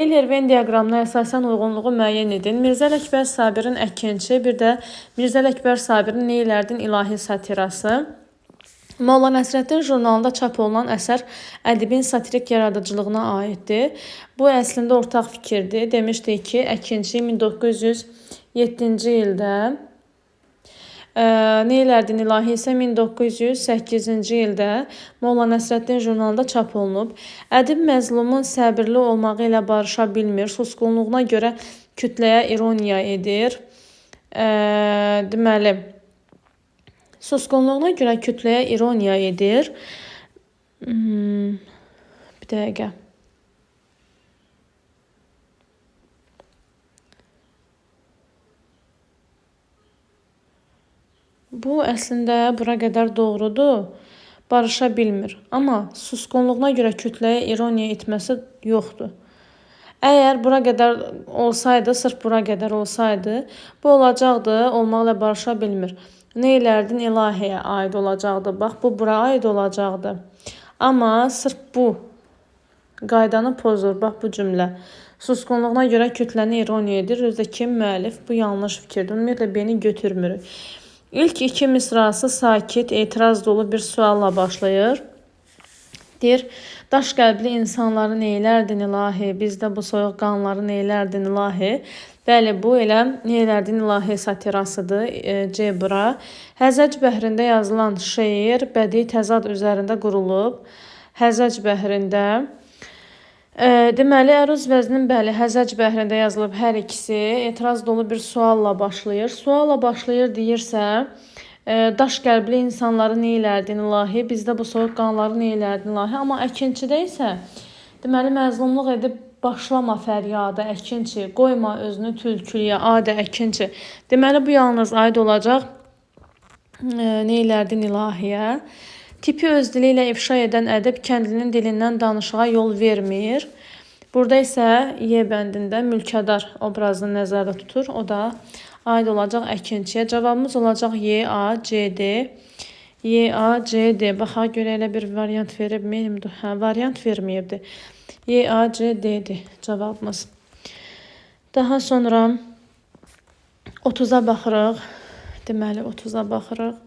Euler-Venn diaqramına əsasən uyğunluğu müəyyən edin. Mirzə Ələkbər Sabirin Əkinçi, bir də Mirzə Ələkbər Sabirin Neylərdin İlahi satirası. Molla Nəsrəddin jurnalında çap olunan əsər ədibin satirik yaradıcılığına aiddir. Bu əslində ortaq fikirdir. Demişdik ki, Əkinçi 1907-ci ildə, Neylərdin İlahi isə 1908-ci ildə Molla Nəsrəddin jurnalında çap olunub. Ədib məzlumun səbirli olmağı ilə barışa bilmir, susqunluğuna görə kütləyə ironiya edir. Deməli, susqunluğuna görə kütləyə ironiya edir. Bir dəqiqə. Bu əslində bura qədər doğrudur. Barışa bilmir. Amma susqunluğuna görə kütləyə ironiya etməsi yoxdur. Əgər bura qədər olsaydı, sırf bura qədər olsaydı, bu olacaqdı, olmaqla barışa bilmir. Neylərdin ilahiyə aid olacaqdı. Bax, bu bura aid olacaqdı. Amma sırf bu qaydanı pozur. Bax, bu cümlə. Susqunluğuna görə kütləni ironiya edir. Özü də kim müəllif? Bu yanlış fikirdir. Ümumiyyətlə, B-ni götürmürük. İlk iki misrası sakit, etiraz dolu bir sualla başlayır. Deyir, daş qəlbli insanları neylərdin ilahi, bizdə bu soyuq qanları neylərdin ilahi. Bəli, bu elə neylərdin ilahi satirasıdır, C bura. Həzəc bəhrində yazılan şeir bədii təzad üzərində qurulub. Həzəc bəhrində. Deməli, əruz vəzninin bəli, həzəc bəhrində yazılıb hər ikisi. Etiraz dolu bir sualla başlayır. Sualla başlayır deyirsə, daş qəlbli insanları neylərdin ilahi, bizdə bu soyuq qanları neylərdin ilahi. Amma Əkinçidə isə, deməli, məzlumluq edib başlama fəryada Əkinçi, qoyma özünü tülkülüyə adə Əkinçi. Deməli, bu yalnız aid olacaq neylərdin ilahiyə. Tipi öz dili ilə ifşa edən ədib kəndlinin dilindən danışığa yol vermir. Burada isə Y bəndində mülkədar obrazını nəzərdə tutur. O da aid olacaq Əkinçiyə. Cavabımız olacaq Y, A, C, D. Y, A, C, D. Baxaq görə elə bir variant veribmi? Hə, variant verməyibdir. Y, A, C, D-dir cavabımız. Daha sonra 30-a baxırıq. Deməli, 30-a baxırıq.